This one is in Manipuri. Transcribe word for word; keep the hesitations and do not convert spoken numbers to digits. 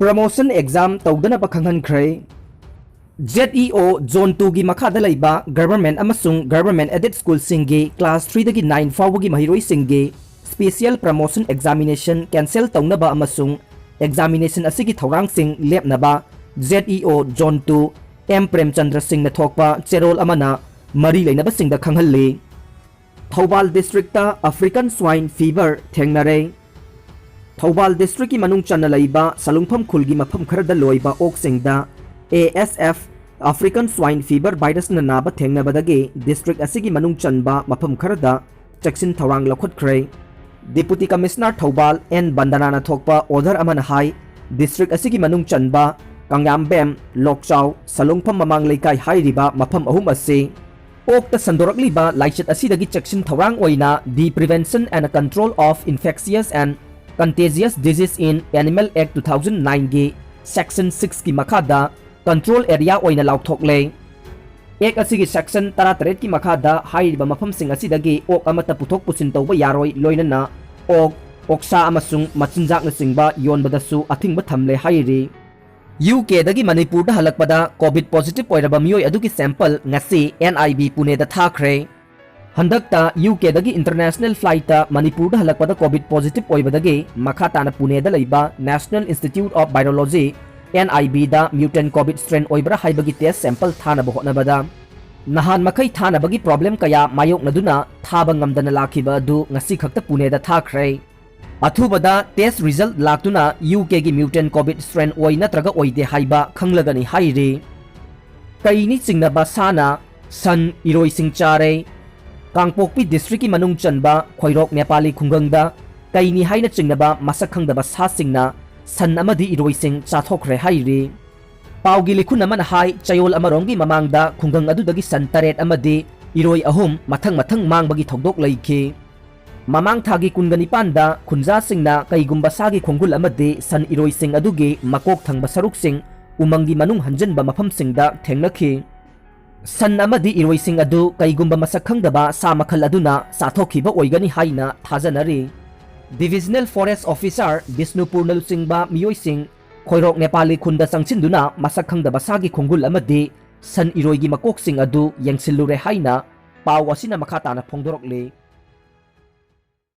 Promotion exam ꯇꯧꯗꯅꯕ ꯈꯪꯍꯟꯈ꯭ꯔꯦ꯫ ZEO Zone two ꯒꯤ ꯃꯈꯥꯗ ꯂꯩꯕ government ꯑꯃꯁꯨꯡ government aided school ꯁꯤꯡꯒꯤ class three ꯗꯒꯤ nine ꯐꯥꯎꯕꯒꯤ ꯃꯍꯩꯔꯣꯏꯁꯤꯡꯒꯤ special promotion examination cancel ꯇꯧꯅꯕ ꯑꯃꯁꯨꯡ examination ꯑꯁꯤꯒꯤ ꯊꯧꯔꯥꯡꯁꯤꯡ ꯂꯦꯞꯅꯕ ZEO Zone two M Premchandra ꯁꯤꯡꯅ ꯊꯣꯛꯄ ꯆꯦꯔꯣꯜ ꯑꯃꯅ ꯃꯔꯤ ꯂꯩꯅꯕꯁꯤꯡꯗ ꯈꯪꯍꯜꯂꯤ꯫ ꯊꯧꯕꯥꯜ district ꯇ African Swine Fever ꯊꯦꯡꯅꯔꯦ꯫ ꯊꯧꯕꯥꯜ district ꯀꯤ ꯃꯅꯨꯡ ꯆꯟꯅ ꯂꯩꯕ ꯁꯂꯨꯡꯐꯝ ꯈꯨꯜꯒꯤ ꯃꯐꯝ ꯈꯔꯗ ꯂꯣꯏꯕ ꯑꯣꯛꯁꯤꯡꯗ ASF African Swine Fever virus ꯅ ꯅꯥꯕ ꯊꯦꯡꯅꯕꯗꯒꯤ district ꯑꯁꯤꯒꯤ ꯃꯅꯨꯡ ꯆꯟꯕ ꯃꯐꯝ ꯈꯔꯗ ꯆꯦꯛꯁꯤꯟ ꯊꯧꯔꯥꯡ ꯂꯧꯈꯠꯈ꯭ꯔꯦ꯫ Deputy Commissioner ꯊꯧꯕꯥꯜ N ꯕꯟꯗꯅꯥꯅ ꯊꯣꯛꯄ order ꯑꯃꯅ ꯍꯥꯏ, district ꯑꯁꯤꯒꯤ ꯃꯅꯨꯡ ꯆꯟꯕ ꯀꯪꯌꯥꯝꯕꯦꯝ, ꯂꯣꯛꯆꯥꯎ, ꯁꯂꯨꯡꯐꯝ ꯃꯃꯥꯡ ꯂꯩꯀꯥꯏ ꯍꯥꯏꯔꯤꯕ ꯃꯐꯝ ꯑꯍꯨꯝ ꯑꯁꯤ ꯑꯣꯛꯇ ꯁꯟꯗꯣꯔꯛꯂꯤꯕ ꯂꯥꯏꯆꯠ ꯑꯁꯤꯗꯒꯤ ꯆꯦꯛꯁꯤꯟ ꯊꯧꯔꯥꯡ ꯑꯣꯏꯅ The Prevention and Control of Infectious and Contagious Disease in Animal Act two thousand nine ꯒꯤ section six ꯀꯤ ꯃꯈꯥꯗ control area ꯑꯣꯏꯅ ꯂꯥꯎꯊꯣꯛꯂꯦ꯫ Act ꯑꯁꯤꯒꯤ section ꯇꯔꯥꯇꯔꯦꯠꯀꯤ ꯃꯈꯥꯗ ꯍꯥꯏꯔꯤꯕ ꯃꯐꯝꯁꯤꯡ ꯑꯁꯤꯗꯒꯤ ꯑꯣꯛ ꯑꯃꯠꯇ ꯄꯨꯊꯣꯛ ꯄꯨꯁꯤꯟ ꯇꯧꯕ ꯌꯥꯔꯣꯏ, ꯂꯣꯏꯅꯅ ꯑꯣꯛ, ꯑꯣꯛꯁꯥ ꯑꯃꯁꯨꯡ ꯃꯆꯤꯟꯖꯥꯛꯅꯆꯤꯡꯕ ꯌꯣꯟꯕꯗꯁꯨ ꯑꯊꯤꯡꯕ ꯊꯝꯂꯦ ꯍꯥꯏꯔꯤ꯫ UKꯗꯒꯤ ꯃꯅꯤꯄꯨꯔꯗ ꯍꯜꯂꯛꯄꯗ COVID positive ꯑꯣꯏꯔꯕ ꯃꯤꯑꯣꯏ ꯑꯗꯨꯒꯤ sample ꯉꯁꯤ NIB ꯄꯨꯅꯦꯗ ꯊꯥꯈ꯭ꯔꯦ꯫ ꯍꯟꯗꯛꯇ UKꯗꯒꯤ international flightꯇ ꯃꯅꯤꯄꯨꯔꯗ ꯍꯜꯂꯛꯄꯗ COVID positive ꯑꯣꯏꯕꯗꯒꯤ ꯃꯈꯥ ꯇꯥꯅ ꯄꯨꯅꯦꯗ ꯂꯩꯕ National Institute of Virology, NIBꯗ mutant COVID strain ꯑꯣꯏꯕ꯭ꯔꯥ ꯍꯥꯏꯕꯒꯤ test sample ꯊꯥꯅꯕ ꯍꯣꯠꯅꯕꯗ ꯅꯍꯥꯟ ꯃꯈꯩ ꯊꯥꯅꯕꯒꯤ problem ꯀꯌꯥ ꯃꯥꯌꯣꯛꯅꯗꯨꯅ ꯊꯥꯕ ꯉꯝꯗꯅ ꯂꯥꯛꯈꯤꯕ ꯑꯗꯨ ꯉꯁꯤ ꯈꯛꯇ ꯄꯨꯅꯦꯗ ꯊꯥꯈ꯭ꯔꯦ꯫ ꯑꯊꯨꯕꯗ test result ꯂꯥꯛꯇꯨꯅ UKꯒꯤ mutant COVID strain ꯑꯣꯏ ꯅꯠꯇ꯭ꯔꯒ ꯑꯣꯏꯗꯦ ꯍꯥꯏꯕ ꯈꯪꯂꯒꯅꯤ ꯍꯥꯏꯔꯤ꯫ ꯀꯩꯅꯤ ꯆꯤꯡꯅꯕ ꯁꯥꯅ ꯁꯟ, ꯏꯔꯣꯏꯁꯤꯡ ꯆꯥꯔꯦ꯫ ꯀꯥꯡꯄꯣꯛꯄꯤ districtꯀꯤ ꯃꯅꯨꯡ ꯆꯟꯕ ꯈꯣꯏꯔꯣꯛ ꯅꯦꯄꯥꯂꯤ ꯈꯨꯡꯒꯪꯗ ꯀꯩꯅꯤ ꯍꯥꯏꯅ ꯆꯤꯡꯅꯕ ꯃꯁꯛ ꯈꯪꯗꯕ ꯁꯥꯁꯤꯡꯅ ꯁꯟ ꯑꯃꯗꯤ ꯏꯔꯣꯏꯁꯤꯡ ꯆꯥꯊꯣꯛꯈ꯭ꯔꯦ ꯍꯥꯏꯔꯤ꯫ ꯄꯥꯎꯒꯤ ꯂꯤꯈꯨꯟ ꯑꯃꯅ ꯍꯥꯏ, ꯆꯌꯣꯜ ꯑꯃꯔꯣꯝꯒꯤ ꯃꯃꯥꯡꯗ ꯈꯨꯡꯒꯪ ꯑꯗꯨꯗꯒꯤ ꯁꯟ ꯇꯔꯦꯠ ꯑꯃꯗꯤ ꯏꯔꯣꯏ ꯑꯍꯨꯝ ꯃꯊꯪ ꯃꯊꯪ ꯃꯥꯡꯕꯒꯤ ꯊꯧꯗꯣꯛ ꯂꯩꯈꯤ꯫ ꯃꯃꯥꯡ ꯊꯥꯒꯤ ꯀꯨꯟꯒ ꯅꯤꯄꯥꯟꯗ ꯈꯨꯟꯖꯥꯁꯤꯡꯅ ꯀꯩꯒꯨꯝꯕ ꯁꯥꯒꯤ ꯈꯣꯡꯒꯨꯜ ꯑꯃꯗꯤ ꯁꯟ ꯏꯔꯣꯏꯁꯤꯡ ꯑꯗꯨꯒꯤ ꯃꯀꯣꯛ ꯊꯪꯕ ꯁꯔꯨꯛꯁꯤꯡ ꯎꯃꯪꯒꯤ ꯃꯅꯨꯡ ꯍꯟꯖꯤꯟꯕ ꯃꯐꯝꯁꯤꯡꯗ ꯊꯦꯡꯅꯈꯤ꯫ ꯁꯟ ꯑꯃꯗꯤ ꯏꯔꯣꯏꯁꯤꯡ ꯑꯗꯨ ꯀꯩꯒꯨꯝꯕ ꯃꯁꯛ ꯈꯪꯗꯕ ꯁꯥ ꯃꯈꯜ ꯑꯗꯨꯅ ꯆꯥꯊꯣꯛꯈꯤꯕ ꯑꯣꯏꯒꯅꯤ ꯍꯥꯏꯅ ꯊꯥꯖꯅꯔꯤ꯫ Divisional Forest Officer ꯕꯤꯁꯅꯨꯄꯨꯔꯅ ꯂꯨꯆꯤꯡꯕ ꯃꯤꯑꯣꯏꯁꯤꯡ ꯈꯣꯏꯔꯣꯛ ꯅꯦꯄꯥꯂꯤ ꯈꯨꯟꯗ ꯆꯪꯁꯤꯟꯗꯨꯅ ꯃꯁꯛ ꯈꯪꯗꯕ ꯁꯥꯒꯤ ꯈꯣꯡꯒꯨꯜ ꯑꯃꯗꯤ ꯁꯟ ꯏꯔꯣꯏꯒꯤ ꯃꯀꯣꯛꯁꯤꯡ ꯑꯗꯨ ꯌꯦꯡꯁꯤꯜꯂꯨꯔꯦ ꯍꯥꯏꯅ ꯄꯥꯎ ꯑꯁꯤꯅ ꯃꯈꯥ ꯇꯥꯅ ꯐꯣꯡꯗꯣꯔꯛꯂꯤ꯫